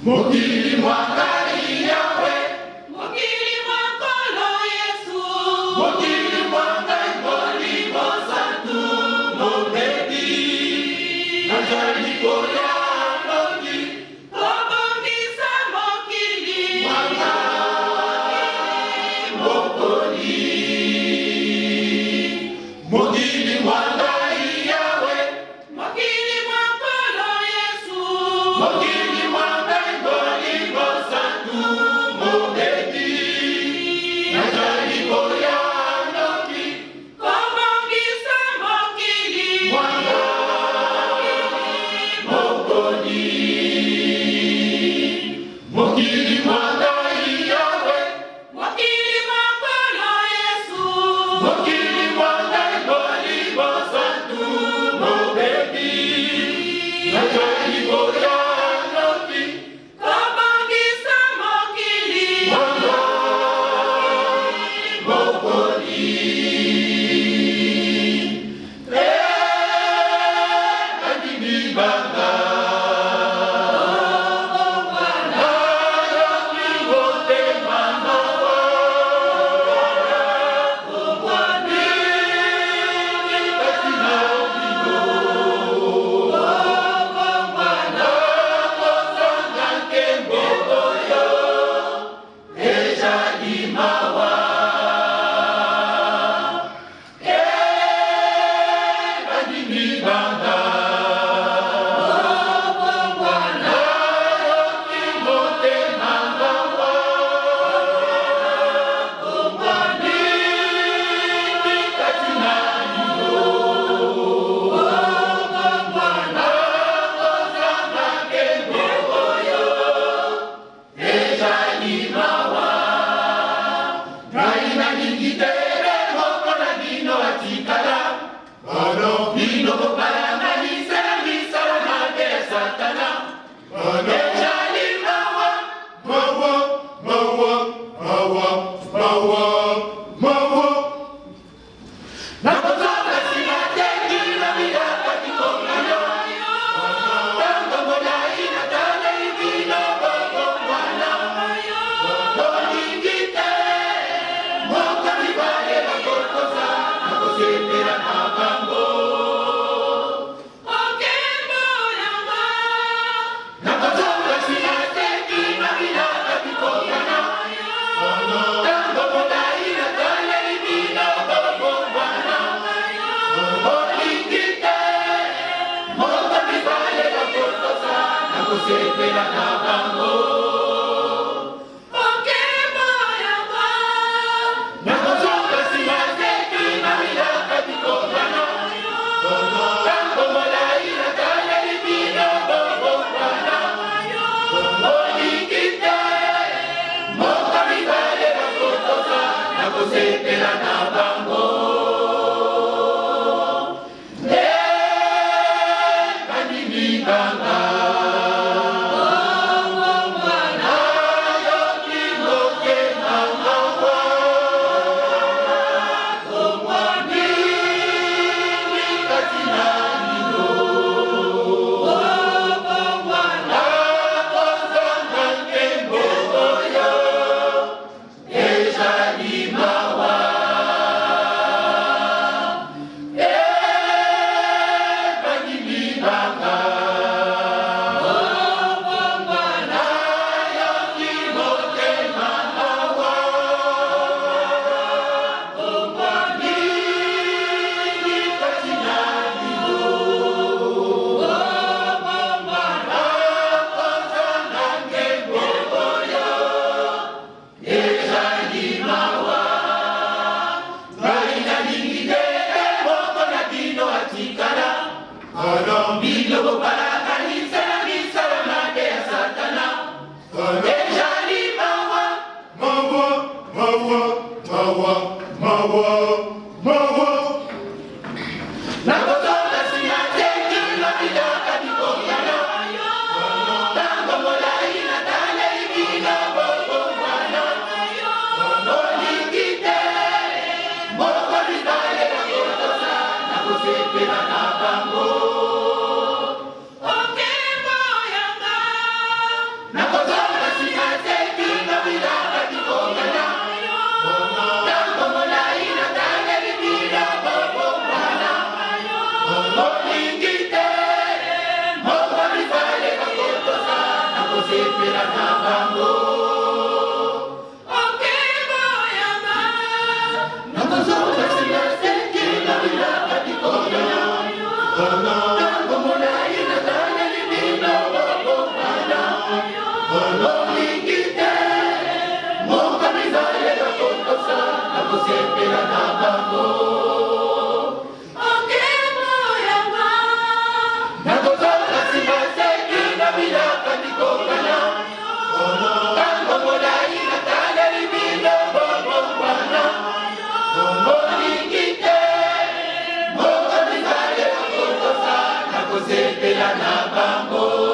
Mokili mwa ngai Yawe. Mokili mwa Nkolo Yesu. Mokili mwa ngai Molimo Santu mobebi. Nazali koya noki. Kobongisa mokili. Mwa ngai mokoli. Mokili mwa ngai Yawe. Mokili mwa Nkolo Yesu. Mokili mwa ngai Molimo Santu mobebi. Nazali koya noki. Kobongisa mokili. Mwa ngai mokoli. Mokili mwa ngai Yawe. Mokili mwa Nkolo Yesu. Mokili mwa ngai Molimo Santu mobebi. Nazali koya noki. Kobongisa mokili. Mwa ngai mokoli. Eh, bandimi ba nga. Nayoki motema mawa. Mingi kati na bino. Nakozanga nkembo oyo ezali mawa. Eh, bandimi ba nga. Nayoki motema mawa. Mingi kati na bino. Nakozanga nkembo oyo ezali mawa. Ngai nalingi te moko na bino atikala. Bino bopalanganisela misala mabe ya Satana. Ezali mawa. Mawa, mawa, mawa, mawa, mawa. Nakozonga nsima te kino bilaka bikokana. Ntango molai nataleli bino bobongwana. Bolingi te moko mibale bakokosa nakosepela na bango. Okembo nanga. Nakozonga nsima te kino bilaka bikokana. Ntango molai nataleli bino bobongwana. Bolingi te moko mibale bakokosa nakosepela na bango. Okembo nanga. Nakozonga nsima te kino bilaka bikokana. Ntango molai nataleli bino bobongwana. Bolingi te moko mibale bakokosa nakosepela na bango. Eh, bandimi ba nga. Nayoki motema mawa. Mingi kati na bino. Nakozanga nkembo oyo ezali mawa. Eh, bandimi ba nga. Nakosepela na bango. Okeboyanga. Nakozonga nsima seki na bilaka bikolo. Ntango molai nataleli bino bokobana. Olingi te, mboka bizalela kotosa. Nakosepela na bango. Okeboyanga. Nakozonga nsima seki na bilaka bikokana. Ntango molai nataleli bino bokobana. Olingi te, mboka bizalela kotosa. Nakosepela na bango.